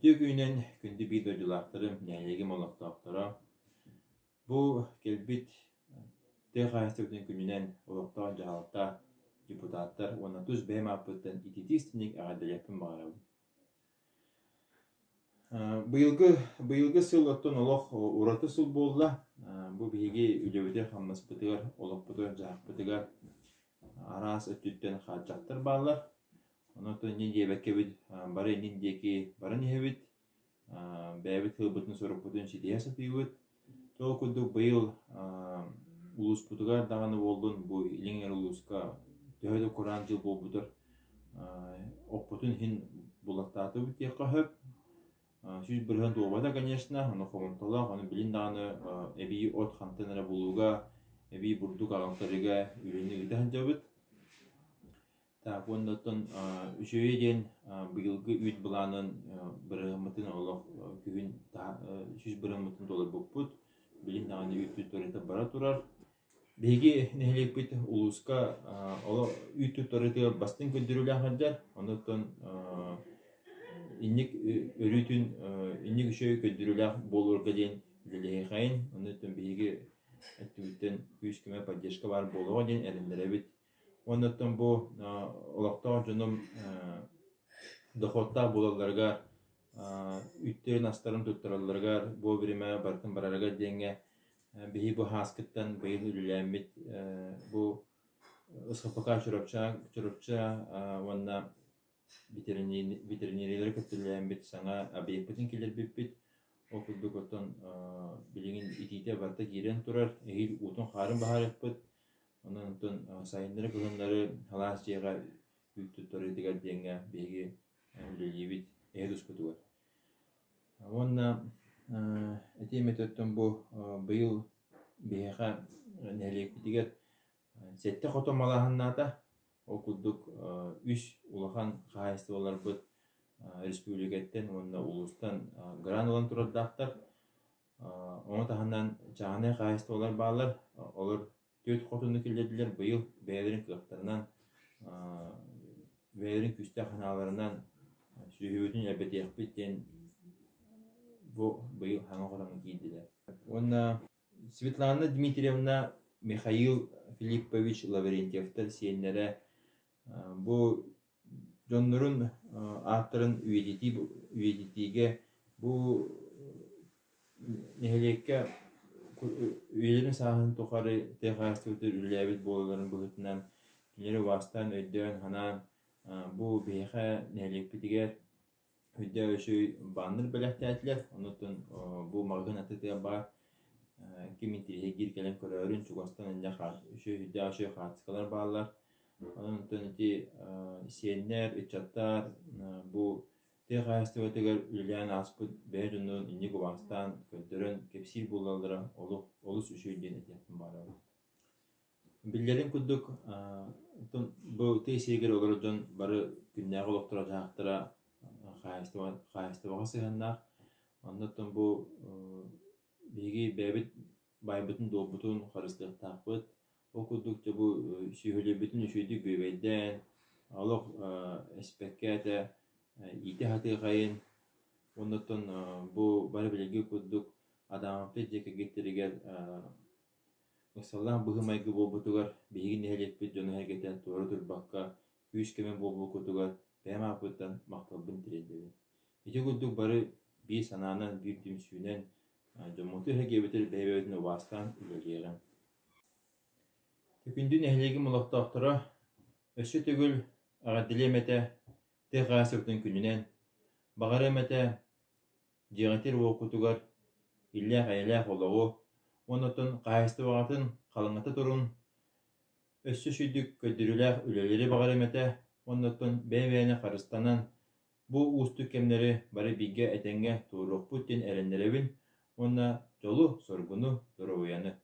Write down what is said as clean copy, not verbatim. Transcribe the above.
Үтүө күнүнэн күндү биир дойдулаахтарым, нэһилиэгим олохтоохторо! Бу кэлбит тыа хаһаайыстыбатын күнүнэн олохтоох дьаһалта, депутаттар уонна тус бэйэм ааппыттан ититии истиҥник эҕэрдэлиэхпин баҕарабын. Быйылгы быйылгы сыл оттон олох ураты сыл буолла. Бу биһиги үлэбитигэр-хамнаспытыгар, олохпутугар-дьаһахпытыгар араас өттүттэн хааччахтар бааллар. Онон иннин диэбэккэбит бары иннин диэки баран иһэбит, бэйэбит тылбытын-сурукпутун ситиһэ сатыыбыт. Ол курдук быйыл улууспутугар даҕаны буоллун, бу Илин Эҥэр улууска төһө да кураан дьыл буолбутар оппутун иһин булаттаатыбыт диэххэ сөп. 100% туолбата, конечно, ону хомолтолоох, ону билин даҕаны эбии от хантан эрэ булууга, эбии бурдук аҕалтарыыга үлэни ыыта сылдьабыт. Так уонна оттон үчүгэй диэн быйылгы үүт былаанын бырыһыммытын олох күһүн 100 бырыһыммытын толорбуппут. Билин даҕаны үүппүт турута бара турар. Биһиги нэһилиэкпит улууска олох үүт туттарыытыгар бастыҥ көрдөрүүлээх сылдьар. Онон инник өрүүтүн инник үчүгэй көрдөрүүлээх буолуорга диэн үлэлэһиэхэйин. Онон биһиги өттүбүттэн күүс-көмө поддержка баар буолуоҕа диэн эрэннэрэбит. Уонна оттон бу олохтоох дьонум дохуоттаах буолалларыгар, үүттэрин-астарын туттаралларыгар, бу биримэ барытын барарыгар диэҥҥэ биһиги бу һааскыттан быйыл үлэлээммит бу СХПК Чурапча, Чурапча уонна ветеринарийдары кытта үлэлээммит саҥа объекпытын киллэрбиппит. Ол курдук оттон билигин итиитэ барыта киирэн турар, эһиил уутун-хаарын баһаарыахпыт. Онон онтон сайыннары-кыһыннары алаас дьиэҕэ үүт туттарыытыгар диэҥҥэ биһиги үлэлиибит эһи тускутугар. Уонна этиэм этэ оттон бу быйыл биһиэхэ нэһилиэкпитигэр сэттэ хотон малааһыннаата. Ол курдук үс улахан хаһаайыстыбаларбыт республикаттан уонна улуустан грант ылан турардаахтар. Ону таһынан чааһынай хаһаайыстыбалар бааллар. Олор түөрт хотуну киллэрдилэр. Быйыл бэйэлэрин кыахтарынан, бэйэлэрин күүстээх санааларынан сүөһүбүтүн элбэтиэхпит диэн бу быйыл саҥа хотоҥҥо киирдилэр. Уонна Светлана Дмитриевна, Михаил Филиппович Лаврентьевтар сиэннэрэ бу дьоннорун ааттарын үйэтитии үйэтитиигэ бу нэһилиэккэ үйэлэрин сааһын тухары тыа хаһаайыстыбатыгар үлэлээбит буолалларын быһыытынан кинилэри убаастаан, өйдөөн, санаан бу биһиэхэ нэһилиэкпитигэр Үрдээх үчүгэй баннер бэлэхтээтилэр, оннуттан бу маҕаһыын аттытыгар баар ким интириэһиргиир кэлэн көрөөрүн чугастан инньэ үчүгэй үрдээх үчүгэй хаартыскалар бааллар. Онон оттон ити сиэннэр, ыччаттар бу тыа хаһаайыстыбатыгар үлэлээн ааспыт бэйэ дьонун инник убаастаан көрдөрөн кэпсиир буолаллара олох олус үчүгэй диэн этиэхпин баҕарабын. Биллэрин курдук, бу тыа сиригэр олорор дьон бары күннээҕи олохторо-дьаһахтара хаһаайыстыба хаһаайыстыбаҕа сыһыаннаах. Оннуттан бу биһиги бэйэбит баайбытын-дуолбутун харыстыахтаахпыт. Ол курдук дьэ бу сүөһүлэрбитин үчүгэйдик бүөбэйдээн, олох эспэккэ этэ иитэ сатыахайын. Оннуттан бу бары билэргит курдук Адамовтар дьиэ кэргэттэригэр Ыксаллаах быһыы-майгы буолбутугар биһиги нэһилиэкпит дьоно-сэргэтэ туора турбакка күүс-көмө буолбуккутугар бэйэм ааппыттан махталбын тириэрдэбин. Ити курдук бары биир санаанан, биир түмсүүнэн, дьоммутун-сэргэбитин бэйэ-бэйэбитин убаастаан үлэлиэҕиҥ. Күндү нэһилиэгим олохтоохторо, өссө төгүл эҕэрдэлиэм этэ тыа хаһаайыстыбатын күнүнэн, баҕарыам этэ Дьиэҕитигэр-уоккутугар иллээх-эйэлээх олоҕу уонна оттон хаһаайыстыбаҕытын халыҥата турун, өссө үчүгдүк көрдөрүүлээх үлэлэри баҕарыам этэ уонна оттон бэйэ-бэйэни харыстанан бу уустук кэмнэри бары бииргэ этэҥҥэ туоруохпут диэн эрэннэрэбин уонна дьолу-соргуну, доруобуйаны.